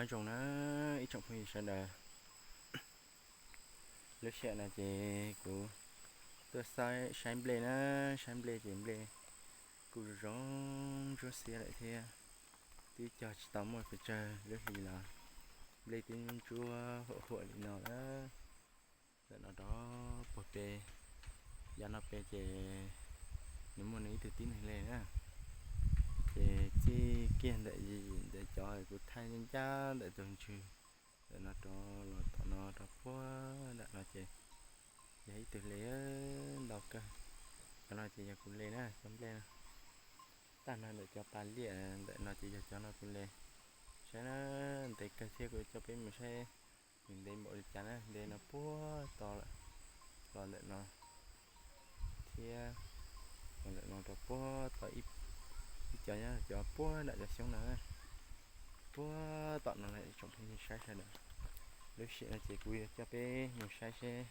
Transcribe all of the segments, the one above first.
Nyob zoo na ib tsoom phooj ywg sawv daws, lub sij hawm no ces kuv tuaj saib nplej na, saib nplej ces nplej kuj zoo ntsuab xiab lawm thiab, twb cog tsis tau muaj pes tsawg lub hli los nplej twb ntsuab huam huam li no lawm. Ntawm no rov puag pem, yav no pem ces nws muaj nws ib tug tib neeg li na, ces txij kiag ntawm yim ntawm cov kuv thaij ncaj ntawm tus ntswg, ntawm no rov los tom no rov puag nram no ces yog ib tug li ntau kawg. Cov no ces yog kuv li na, cov nplej no. Tag nrho ntawm cov pas liaj ntawm no ces yog cov no kuv li. Saib na, ntev kawg thiab, kuv coj peb mus saib nws ntev npaum li cas na. Ntev no puag to lawm, los ntawm no thiab, los ntawm no rau puag tom ib, ib cov nyob cov puag nram cov xyoob no, puag tom no lawm ib tsoom phooj ywg saib sawv daws. Lub sij hawm no ces kuv yuav coj peb mus saib seb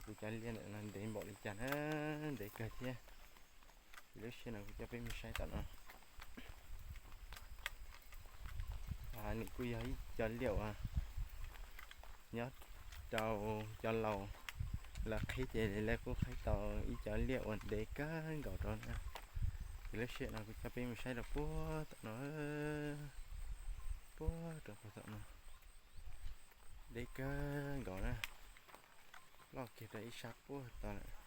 kuv cov liaj ntawm no ntev npaum li cas na, ntev kawg thiab. Ces lub sij hawm no kuv coj peb mus saib tom no. Nws kuj yog ib co liaj uas nyob rau cov laus lawv qhib ces lawv kuj qhib tau ib co liaj uas ntev kawg nkaus rau na. Ces lub sij hawm no kuv coj peb mus saib rau puag tom no, puag rau puag tom no, ntev kawg nkaus na, ploj kiag rau ib sab puag tod lawm.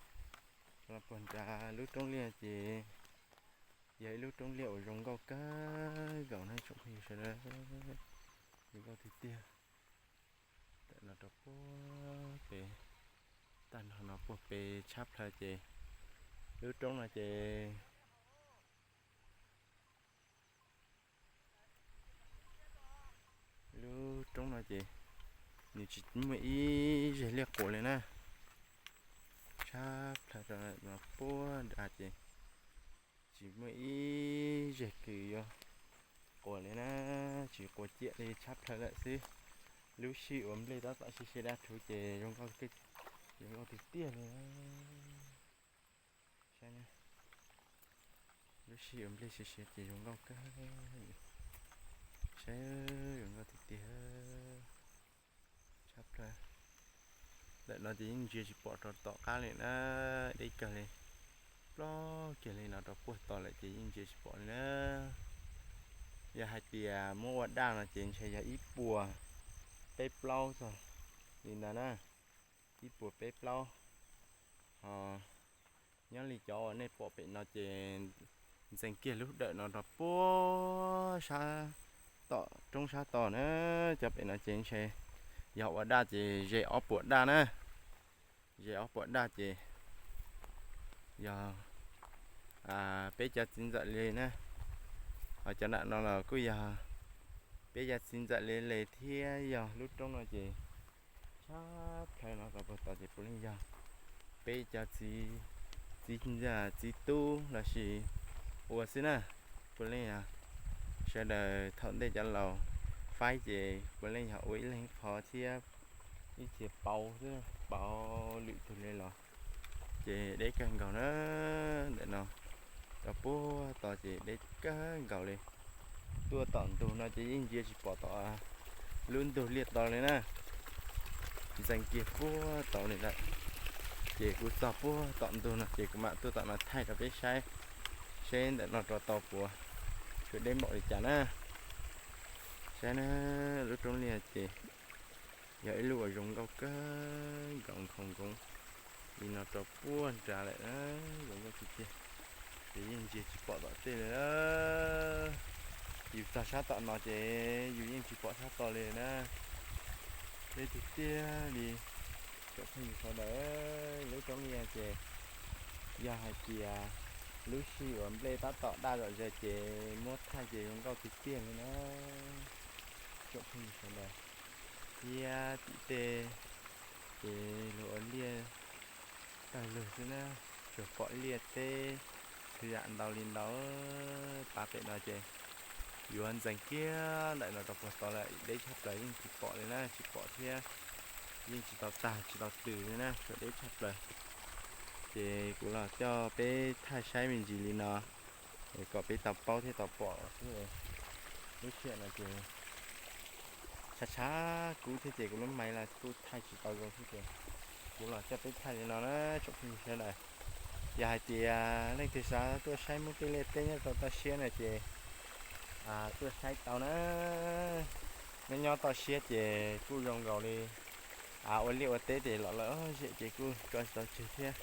Los puag nrad lub roob liaj ces yog ib lub roob liaj uas zoo nkauj kawg nkaus na tsoom phooj ywg sawv daws, zoo nkauj tiag tiag. Ntawm no rau puag pem, tag nrho no puag pem tshab plaws ces lub roob no ces lub roob no ces nws tsis muaj ib zeg liaj quas li na. Tshab plaws rau no puag nrad ces tsis muaj ib zeg kws yuav quas li na, tsis quas ciam li, tshab plaws lawm xwb. Lub sij uas nplej tab tom siav siav dab rhuv ces zoo nkauj tiag tiag li. Saib, lub sij uas nplej siav siav ces zoo nkauj kawg, saib, zoo nkauj tiag tiag. Tshab plaws. Ntawm no ces yeej ntsia tsis pom rau tom qab li na, deb kawg li, ploj kiag li no rau puag tod lawm ces yeej ntsia tsis pom li na. Yog hais tias muab ua daj no ces ntshe yog ib puas peb plaub txog li ntawd na, ib puas peb plaub. Ho nyob li cov uas nej pom pem no ces ntxeev kiag lub dawm no rau puag sab tom roob sab tod na. Cov pem no ces ntshe yog ua daj ces ze ob puas daj na, ze ob puas daj ces yog peb cov txiv ntxawm li na. Ho cov nram no los kuj yog peb cov txiv ntxawm li li thiab. Yog lub roob no ces tshab plaws no rau puag tod ces puav leej yog peb cov txiv, txiv ntxawm txiv tub lossis ua xwb na. Puav leej yog sawv daws thaum ntej cov laus faib ces puav leej yog ua ib leeg ib qho thiab ib txhia pauv xwb, pauv lwm tus li los ces deb kawg nkaus na. Ntawm no rau puag tod ces deb kawg nkaus li. Tuaj tom ntug no ces yeej ntsia tsis pom tom lub ntug liaj tod li na, ntxeev kiag puag tod li lawm. Ces kuv txog puag tom ntug no ces kuv mam tuaj tom no thaij rau peb saib, seb ntawm no rau tod puas tsuas deb npaum li cas na. Saib na, lub roob liaj ces yog ib lub uas zoo nkauj kawg nkaus, nkhaus nkoos li no rau puag nrad lawm na, zoo nkauj tiag tiag. Ces yeej ntsia tsis pom tom tej li na. Yus txog sab tom no ces yus yeej tsis pom sab tod li na. Deb tiag tiag li. Cov phooj ywg sawv daws, lub roob liaj ces yog hais tias lub sij uas nplej tab tom daj zom zaws ces muab thaij ces zoo nkauj tiag tiag li na. Tsoom phooj ywg sawv daws, thiab tim tej ces luag ua liaj tawg lug xwb na, tsuas pom liaj teb txhua yam ntau li ntau. Pab pem no ces yuav ntxeev kiag ntawm no rau puag tod lawm, deb tshaj plaws yeej tsis pom li na, tsis pom thiab yeej tsis tau tag tsis tau twm li na, tsuas deb tshaj plaws. Ces kuv los coj peb thaij saib me ntsis li no es kom peb tau paub thiab tau pom xwb. Lub sij hawm no ces Tshav kub thiab ces kuv lub maiv los kuj thaij tsis tau zoo thiab ces kuv los coj peb thaij li no na tsoom phooj ywg sawv daws. Yog hais tias leej twg xav tuaj saib Hmoob tej liaj teb nyob rau toj siab no ces tuaj saib tau na. Nyob nyob toj siab ces kuj zoo nkaus li ua liaj ua teb ces los lawm zem ces kuj tso tsis tau tseg thiab.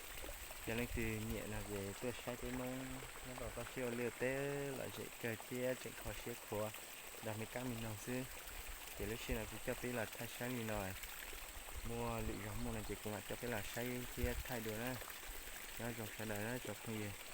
Yog leej twg nyiam no ces tuaj saib peb Hmoob nyob rau toj siab ua liaj ua teb los zem kawg thiab tseem kho siab khuav nrog me kab me noog xwb. Ces lub sij hawm no kuv coj peb los thaij saib li no, muaj lwm zaus muaj no ces kuv mam coj peb los saib thiab thaij dua na. Nyob zoo sawv daws na tsoom phooj ywg.